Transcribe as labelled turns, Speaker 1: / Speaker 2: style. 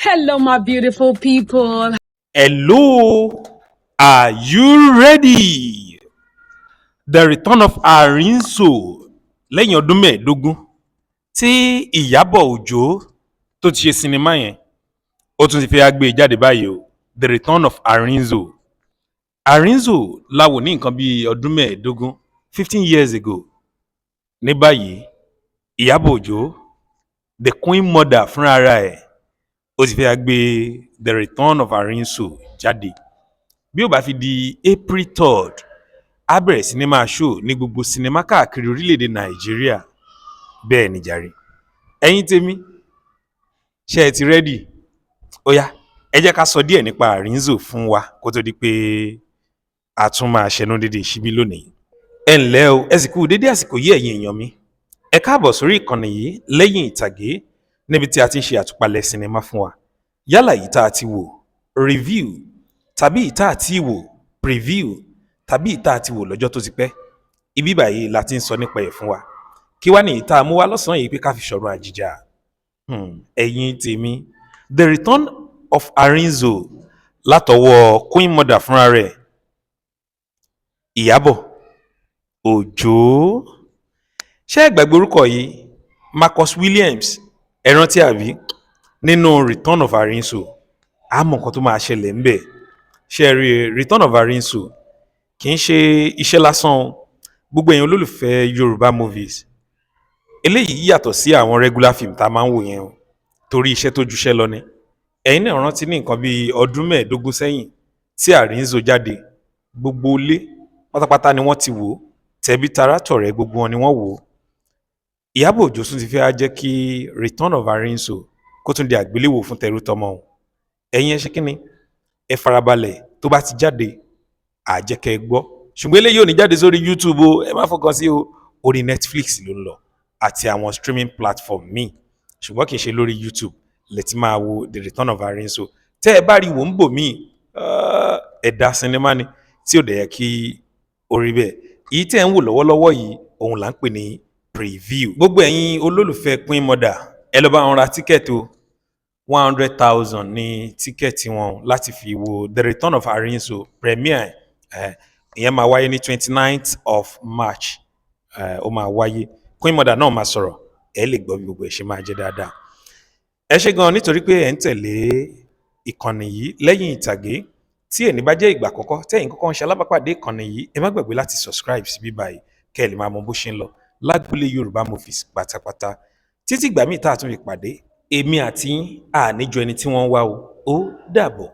Speaker 1: Hello, my beautiful people.
Speaker 2: Hello, are you ready? The Return of Arinzo, lẹ́yìn ọdún 15 tí Ìyábọ̀ Òjó tó ti ṣe sinimá yẹn, ó tún ti fẹ́ gbé e jáde báyìí o, The Return of Arinzo. Arinzo la wò ní nǹkan bíi ọdún 15, 15 years ago. Ní báyìí, Ìyábọ̀ Òjó, the queen mother fúnra ẹ̀, ó ti fẹ́ gbé The Return of Arinzo jáde. Bí ó bá fi di April 3rd, á bẹ̀rẹ̀ sí ní máa show ní gbogbo sinimá káàkiri orílẹ̀-èdè Nàìjíríà. Bẹ́ẹ̀ ni jàre. Ẹ̀yin tèmi, ṣé ẹ ti ready? Ó yá, ẹ jẹ́ ká sọ díẹ̀ nípa Arinzo fún wa kó tó di pé a tún máa ṣẹnu dédé síbí lónìí. Ẹ ǹlẹ́ o, ẹ sì kú dédé àsìkò yìí, ẹ̀yin èèyàn mi. Ẹ káàbọ̀ sórí ìkànnì yìí, Lẹ́yìn Ìtàgé, níbi tí a ti ń ṣe àtúpalẹ̀ sinimá fún wa, yálà èyí tá a ti wò, review, tàbí èyí tá a ti wò, preview, tàbí èyí tá a ti wò lọ́jọ́ tó ti pẹ́. Ibi báyìí la ti ń sọ nípa ẹ̀ fún wa. Kí wá ní èyí tá a mú wá lọ́sàn-án yìí pé ká fi sọ̀rọ̀ àjìjà? Ẹ̀yin tèmi, The Return of Arinzo látọwọ́ queen mother fúnra rẹ̀, Ìyábọ̀ Òjó. Ṣé ẹ gbàgbé orúkọ yìí, Marcus Williams? Ẹ rántí àbí? Nínú Return of Arinzo, a mọ nǹkan tó máa ṣẹlẹ̀ ńbẹ̀. Ṣé ẹ rí, Return of Arinzo kì í ṣe iṣẹ́ lásán o. Gbogbo èèyàn olólùfẹ́ Yorùbá movies, eléyìí yàtọ̀ sí àwọn regular film tá a máa ń wò yẹn o, torí iṣẹ́ tó juṣẹ́ lọ ni. Ẹ̀yin náà rántí ní nǹkan bíi ọdún 15 sẹ́yìn tí Arinzo jáde, gbogbo ilé pátápátá ni wọ́n ti wò ó, tẹ̀bí tará tọ̀rẹ́, gbogbo wọn ni wọ́n wò ó. Ìyábọ̀ Òjó tún ti fẹ́ jẹ́ kí Return of Arinzo kó tún di àgbéléwò fún tẹrú tọmọ o. Ẹ̀yin ẹ ṣe kínni, ẹ farabalẹ̀. Tó bá ti jáde, àjẹkẹ́ gbọ́. Ṣùgbọ́n eléyìí ò ní jáde sórí YouTube o, ẹ má fọkàn sí o. Orí Netflix ló ń lọ àti àwọn streaming platform míì, ṣùgbọ́n kì í ṣe lórí YouTube lẹ ti máa wo The Return of Arinzo. Tẹ́ ẹ bá rí wò ń bò míì, ẹ̀dà sinimá ni tí ò dẹ̀ yẹ kí ó rí bẹ́ẹ̀. Èyí tẹ́ ẹ̀ ń wò lọ́wọ́lọ́wọ́ yìí, òun là ń pè ní preview. Gbogbo ẹ̀yin olólùfẹ́ Queen Mother, ẹ lọ bá wọn ra ticket o. 100,000 ní ticket wọn láti fi wo The Return of Arinzo premiere. Ẹ̀ ìyẹn máa wáyé ní 29th of March. Ẹ̀ ó máa wáyé. Queen Mother náà máa sọ̀rọ̀, ẹ lè gbọ́ bí gbogbo ẹ̀ ṣe máa jẹ́ dáadáa. Ẹ ṣé gan nítorí pé ẹ̀ ń tẹ̀lé ìkànnì yìí, Lẹ́yìn Ìtàgé. Tí èní bá jẹ́ ìgbà àkọ́kọ́ tẹ́yìn kọ́kọ́ ń ṣe alábàápàdé ìkànnì yìí, ẹ má gbàgbé láti subscribe sí bíbáyìí kẹ́ ẹ lè máa mọ bó ṣe ń lọ lágboolé Yorùbá movies pátápátá. Títí ìgbà míì tá a tún fi pàdé, èmi àti yín, àníjọ ẹni tí wọ́n ń wá o. Ó dàbọ̀.